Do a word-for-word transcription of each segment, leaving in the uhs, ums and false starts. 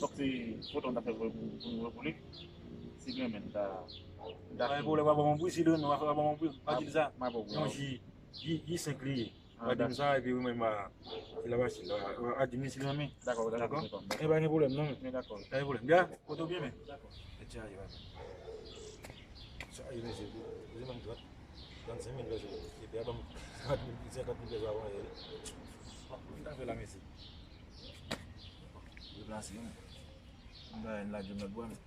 Fòk se foto m ta fè pou, pou nou voye pou li. Si l renmen, m ta, m ta... Pa gen pwoblèm, w a ban m yon pri, si l renmen, w a, w a ban m yon pri. Pa di l sa. M a ba w pri. Non, si, Gi, Gi senk li ye. Ah, w a di m sa, epi ou menm, a, se la fasil, w a, w a di m li si l renmen. Dakò, dakò, dakò. E pa gen pwoblèm, non, men. Men dakò. Pa gen pwoblèm. Byen, kote w byen, men? Dakò. E tchaje, baba. Tchaje, mesye, poze ban m trant, trannsenk mil pèso. Epi a ban m senkant mil, senkant mil pèso avan yè. Bon, m ta fè la, mesye. Deplase, men. M ta lage m lòt bwa, men.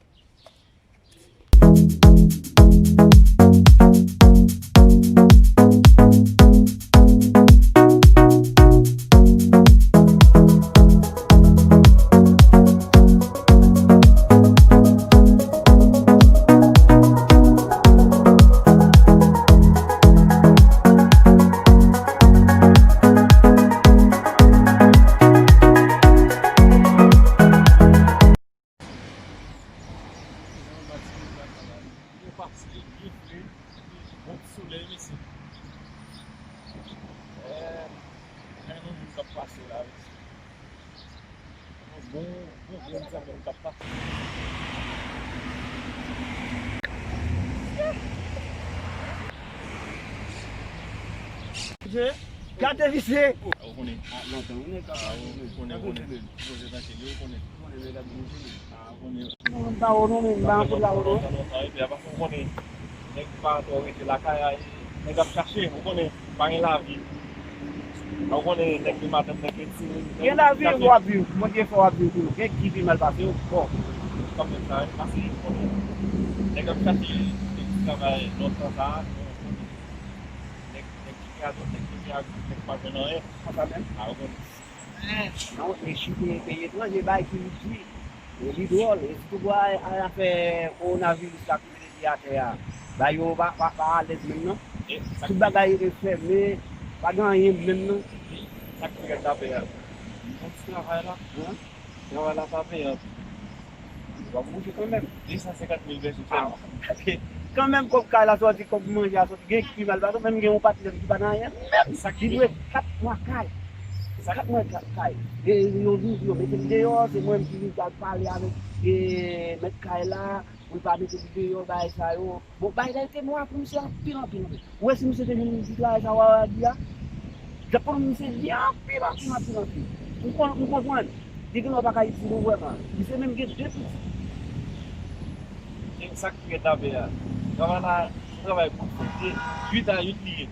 Byen pase, byen fre, epi bon ti solèy, mesye. Eh, gen yon moun k ap pase la, mesye. Yon bon, bon grenn zanmi k ap pase. Gade visye. Ou konnen. Ah, lontan, ou konnen. Ah, ou konnen, ou konnen. Poze tranquille, ou konnen. Ou konnen, nèg ap bouje. Ah, ou konnen. Non, m pa wè w non, men m pa antre la wè w non. Lontan, lontan, epi apa ou konnen, nèg pa twò rete lakay la, e nèg ap chache, ou konnen, pa gen lavi. Ah, ou konnen, nèg gen madanm, nèg gen timoun, nèg gen kafe. Gen lavi, w ap viv, Bondye fè w ap viv tou. Gen ki pi mal pase w, bon. Kanmenm sa, pase, ou konnen, nèg ap chache, nèg ki travay lontan sa, ou konnen. Nèg, nèg ki gen adrès, nèg ki gen adrès, nèg pa jwenn anyen. Konsa menm? Ah, ou konnen. Non, e chite peyi etranje, bay ki di. E li dwòl, e sitou pou a, a afè kowonaviris la ki vin epi atè a. Bay yo pa, pa, pa alèz menm non. Tout bagay rete fèmen, pa gen anyen menm non. Sa k pi rèd la pè a? Yon ti travay la. Travay la pa peyan. W ap bouje kanmenm. De san senkant mil pèso sèlman. Kanmenm kòb kay la sòti, kòb manje a sòti, gen ki pi mal pase, menm gen yon patnè m ki pa nan anyen, menm li dwe kat mwa kay. Kat mwa kay. E yo vin, yo mete m deyò, se mwen menm ki vin al pale avèk, e, mèt kay la, pou l pa mete m deyò, bagay sa yo. Bon, bagay la te nwa pou misye anpil, anpil, anpil. Ou wè si misye te vin di travay sa w a di a, t ap konn misye di anpil, anpil, anpil, anpil. M konn, m konprann. Li gen dwa pa ka itil ou vrèman. Misye menm gen de pitit. E sa k pi rèd la pè a. Travay la, travay pou fè. Se uit a uit li ye.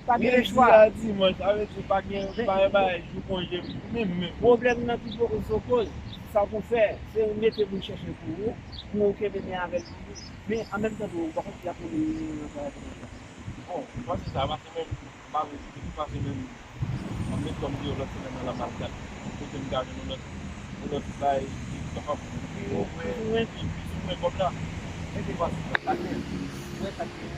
Pa gen lechwa. Lendi a dimanch, sa vle di pa gen, pa gen bagay jou konje menm, menm. Pwoblèm nan ki poko sou koz, sa pou fè, se ou mete moun chèche pou ou, pou ou kenbe men avè l toujou. Men an menm tan tou, ou pa konn si y ap tounen nan travay pou konsa. Bon, m panse sa pase menm, m pa vle di tout pase menm, m ap met kò m deyò lòt semèn nan la m al gad kote m ka jwenn yon lòt, yon lòt bagay ki kapab pi ou mwen, pi ou mwen kòb la. Mete pase, sa k gen, wè sa k gen.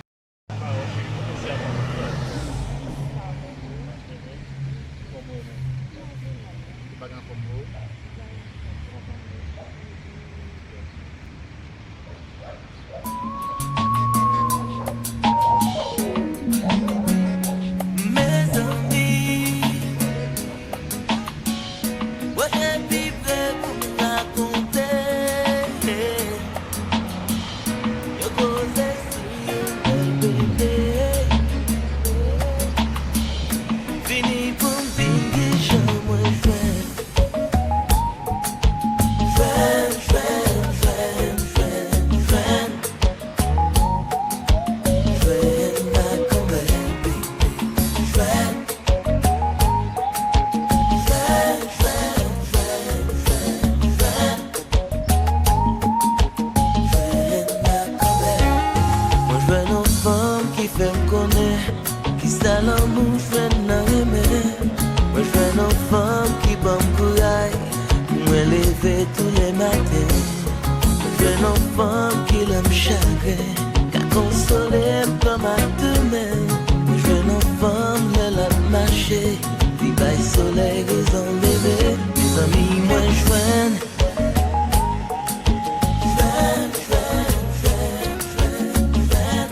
Lanmou jwenn nan renmen. Mwen jwenn yon fanm ki ban m kouraj pou mwen leve tou le maten. Mwen jwenn yon fanm ki lè m chagren ka konsole m kòm ak de men. Mwen jwenn yon fanm lè l ap mache, li bay solèy rezon leve. Mezanmi, mwen jwenn. Jwenn, jwenn, jwenn, jwenn, jwenn.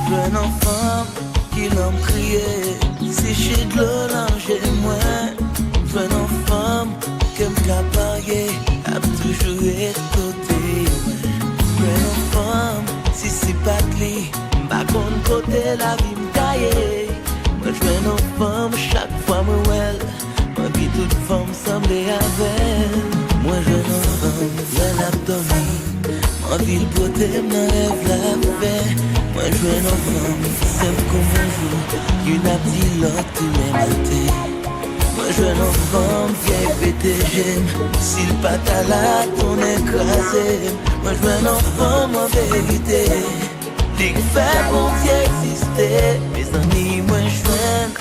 Jwenn yon fanm ki lè m kriye, siche dlo nan je mwen. Jwenn yon fanm ke m ka parye, ap toujou ret kote mwen. Jwenn yon fanm, si se pa t li, m pa konn kote lavi m ta ye. Mwen jwenn yon fanm, chak fwa mwen wè l, m anvi tout fanm sanble avè l. Mwen jwenn yon fanm, lè l ap dòmi, m anvi l pote m nan rèv l ap fè. Mwen jwenn yon fanm, senp kòm yon jou, youn ap di lòt tou le maten. Mwen jwenn yon fanm, vyèy pete je m, si l pa ta la, tonnè kraze m. Mwen jwenn yon fanm an verite, li k fè Bondye egziste. Mezanmi, mwen jwenn.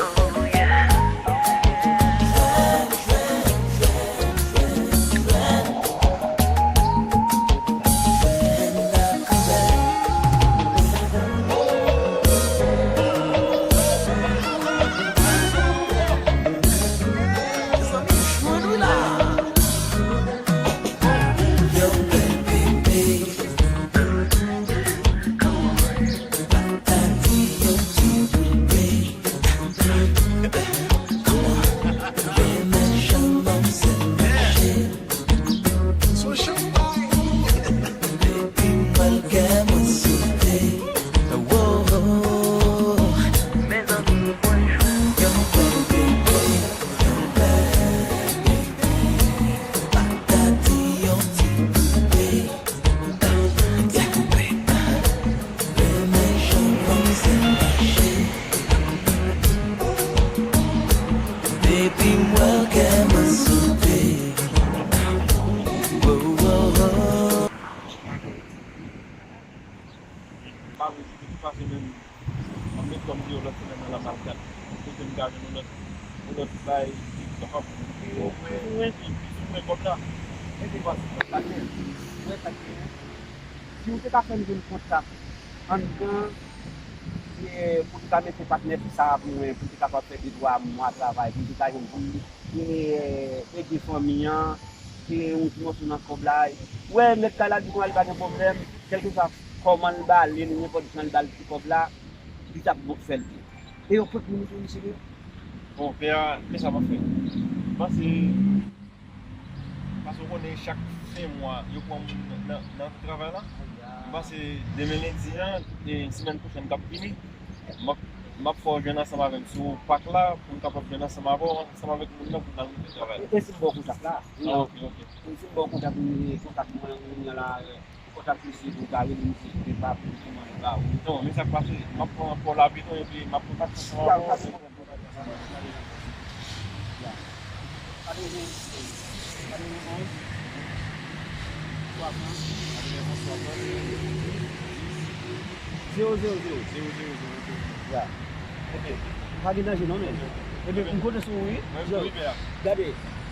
Depi m wè w kè mwen sote. Oh, oh, oh. M pa vle di ki pase menm. M ap met kòm di yo lòt semèn nan l ap al gad. Kote m ka jwenn yon lòt, yon lòt bay ki kapab plis ou mwen, plis ou mwen kòb la. Epi pase kòb la gen. Ou wè sa k genyen. Si w te ka fè m jwenn kontak anndan, e, pou te ka mete patnè fi sa a pou mwen, pou te kapab fè de twa mwa travay, pou te ka jwenn pou li, e, ede fanmi an, gen yon ti mòso nan kòb la. Ou wè, mèt kay la di mwen li pa gen pwoblèm, kèlkeswa kòman l ba li, nenpòt jan l ba l ti kòb la, li t ap bon fè l byen. E yo pot moun pou misye yo. Bon, pè a, men sa m ap fè. M panse Paske w konnen chak fen mwa, yo pran moun nan, nan, nan travay la. M panse demen lendi an, e semèn pwochèn k ap vini, m ap, m ap fè w jwenn ansanm avè m sou pak la, pou m kapab jwenn ansanm avè w, ansanm avèk moun nan, pou n al rive travay la. E, e si m ba w kontak la? Ah, ok, ok. E si m ba w kontak, kontak mwen, kounye a la, kontak misye pou w ka rele misye, pou l pa pou kòman l ba ou. Non, men sa k pase, m ap pran kòl la pito, epi m ap kontakte ansanm avè w. Zewo zewo zewo. Zewo zewo zewo. Ya. Ok. Pa gen danje non, men. Ebyen, m konte sou ou, wi. Mwen, wi, pè a. Gade,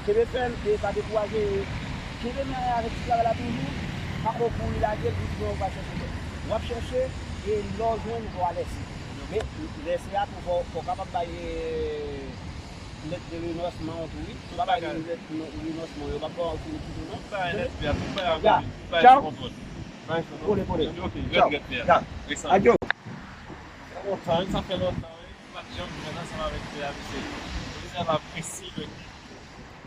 kenbe fèm e pa dekouraje. Kenbe men avèk ti travay la toujou. Pako kouri lage l pou di non, ou pa chèche lè. W ap chèche, e lè w jwenn, ou va lèse. Men, lèse a tou, fò, fò w kapab bay, e, lèt de renonsman w tou, wi. Ou pa bay lèt renonsman yo, yo p ap ba w fini pito non. Tout bagay nèt, pè a, tout bagay a konnen, tout bagay sou kontwòl. Tout bagay sou kontwòl. Kole, kole. Ok, rèd, rèd, pè a. Adyo. Sa fè lontan, wi, sa fè lontan, wi. M pa t janm jwenn ansanm avèk pè a, mesye. Polis la la prese jwenn li.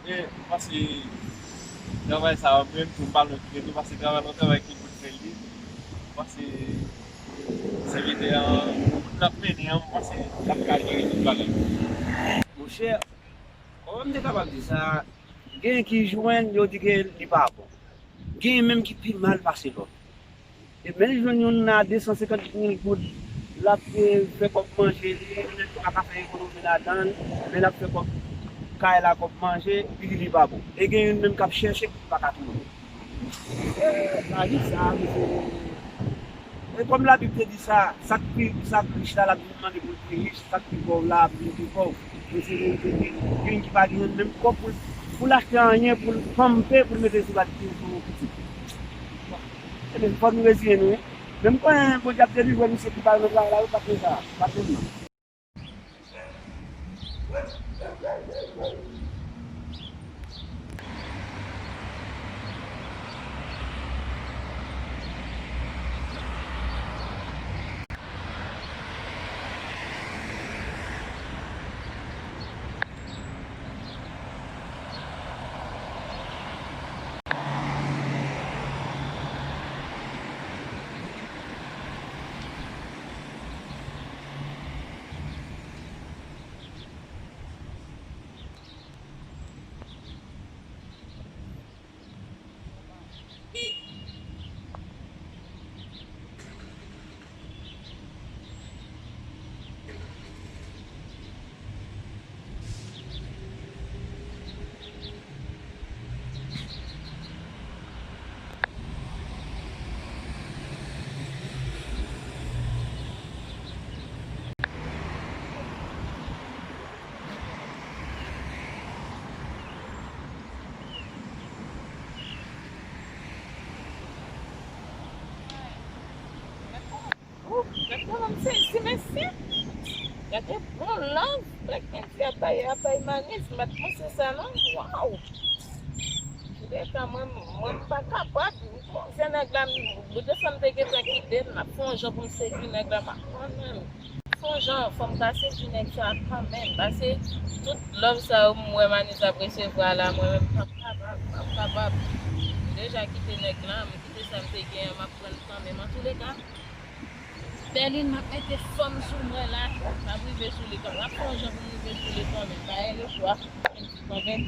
E, m panse travay sa a, mwen menm tou, m pa lwen kite tou, paske travay la, yon travay ki pou fè li. M panse sèvitè an, moun l ap mennen an, m panse l ap ka jere tout bagay. Monchè, kòman m te kapab di sa? Gen ki jwenn, yo di ke li pa bon. Gen menm ki pi mal pase lòt. E men l jwenn youn a de san senkant mil goud, L ap, eh, fè kòb manje li, li pa ka fè ekonomi ladan l, men l ap fè kòb kay la, kòb manje, epi li pa bon. E gen youn menm k ap chèche, li pa ka twouve. Eh, la vi sa, mesye. E kòm Labib te di sa, sa k pi, sa k rich la, l ap vin mande pou l pi rich, sa k pi pòv la, ap vin pi pòv. Men se verite ke gen youn ki pa gen menm kòb pou l, pou l achte anyen, pou l kanpe, pou l mete sou bat pye sou pitit. Bon, ebyen, fò nou reziyen nou, wi. Men m konnen Bondye ap delivre misye ki pa nan travay la, wi, pa t sa, pa t non. Ooh, gade kòman m sezi, mesye. Gade bon love Black Kendy ap bay, ap bay Manis. M pa t panse sa, non. Waw! Antouka, mwen, mwen, m pa kapab. M konn se nèg la, m, bout de sa m te gentan kite l, m ap fè yon jan pou m sedui nèg la, m ap konnen l. Fè yon jan, fò m ta sedui nèg sa kanmenm. Pase tout love sa yo m wè Manis ap resevwa la, mwen menm, m p ap kapab, m p ap kapab. M deja kite nèg la, m kite sa m te genyen, m ap pran l kanmenm. Antouleka, Berline, m ap mete fòm sou mwen la. M ap rive sou li kanmenm. M ap fè yon jan pou m rive sou li kanmenm. Pa gen lechwa. Kanmenm.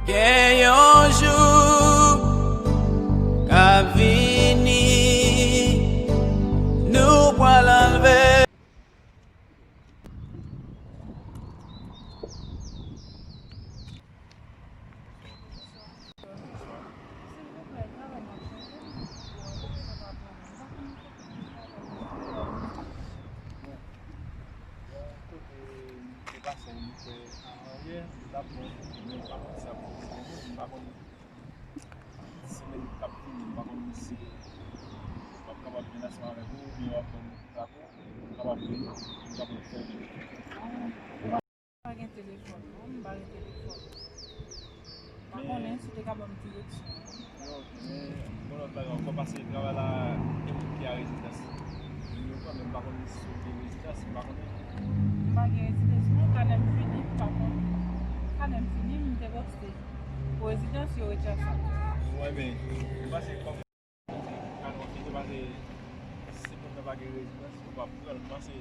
Gen yon jou k ap vini, nou pral anlve. Kote m te pase, m te an aryè, m t ap pran, men m pa konn sa pou m fè, m pa konn semèn k ap vini, m pa konn si m ap kapab vin ansanm avèk ou, oubyen w ap ban m kontak ou, m kapab vin, m kapab fè. M pa gen telefòn, non, m pa gen telefòn. M pa konnen si w te ka ban m direksyon. Ok, men, bon, lòt bagay ankò, pase travay la enplike a rezidans. Yo kanmenm pa konnen si w gen rezidans, m pa konnen. M pa gen rezidans, non, kanè m fini, m pa konn. Kanè m fini, m te poste. Pou rezidans, yo retire sa. Wi, men, m panse kòm kanè w fini, pase si moun nan pa gen rezidans, yo p ap pran l. M panse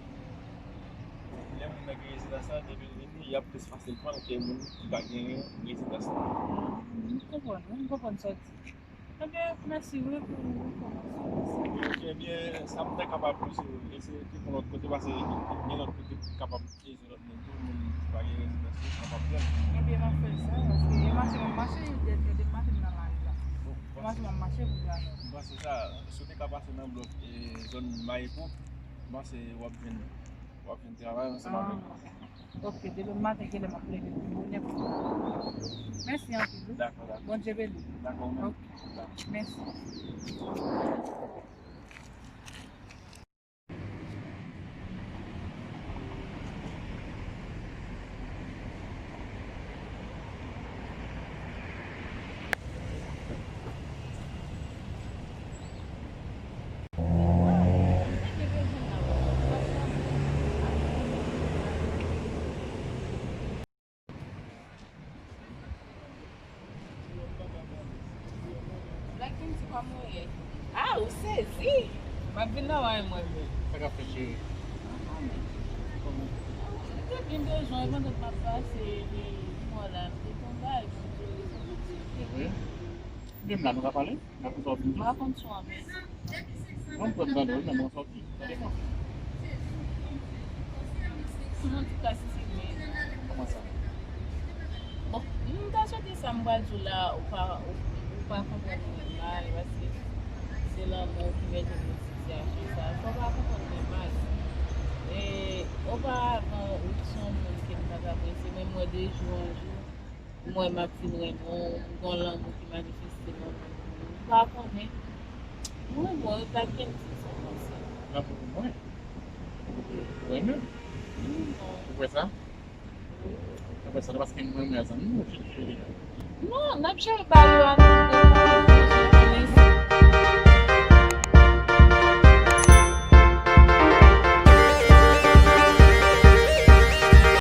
lè moun nan gen rezidans la, depi l vini, y ap plis fasil pran l ke moun ki pa gen rezidans la. M konprann, wi, m konprann sa w di. Ebyen, mèsi wi pou enfòmasyon. Ebyen, sa m ta kapab di w, eseye tou yon lòt kote, pase gen lòt kote ki kapab ede lòt moun tou, moun ki pa gen rezidans yo kapab pran. Ebyen, m ap fè sa, paske e mache m ap mache, dènye de maten m nan lari la. Bon, e mache m ap mache pou travay. M panse sa, si w te ka pase nan blòk, e, zòn Mayepo, m panse w ap jwenn, w ap jwenn travay ansanm avèk mwen. Ok, demen maten, genlè m ap leve pi bonè pou mwen. Mèsi anpil, wi. Dakò, dakò. Bondye beni w. Dakò, ou menm. Ok. Dakò. Mèsi. Black Kendy, kòman w ye? Ah, ou sezi! M ap vin nan men mwen menm. Sa k ap fèt, cheri? Anfòm. Kòman? Li te byen bezwen, pandan m ap pase, epi m wè la, m te tonbe, epi m te rete. Wi. Menm la, nou ka pale? Nan kou sa w vin di? M pa konn sou an, men. Non, m konn tande w, men mwen sòti. Tande mwen. Mwen ti ka estimé. Kòman sa? Bon, m ta swete sa m pral di w la, ou pa, ou, ou pa konprann mwen mal, paske se lanmou ki mete m nan sitiyasyon sa. Fò w pa konprann mwen mal. E, oparavan, ou t se yon moun ke m pa t apresye, men mwen de jou an jou, mwen m ap fin renmen w, m gon lanmou ki manifeste nan men w. M pa konnen. Mwen, mwen, pa gen ti sa konsa. Lanmou pou mwen? Ou renmen m? Non. Ou kwè sa? Ou kwè sa, paske mwen, mwen, zanmi, ou cheri, cheri. Non, n ap jere bagay yo a tout de.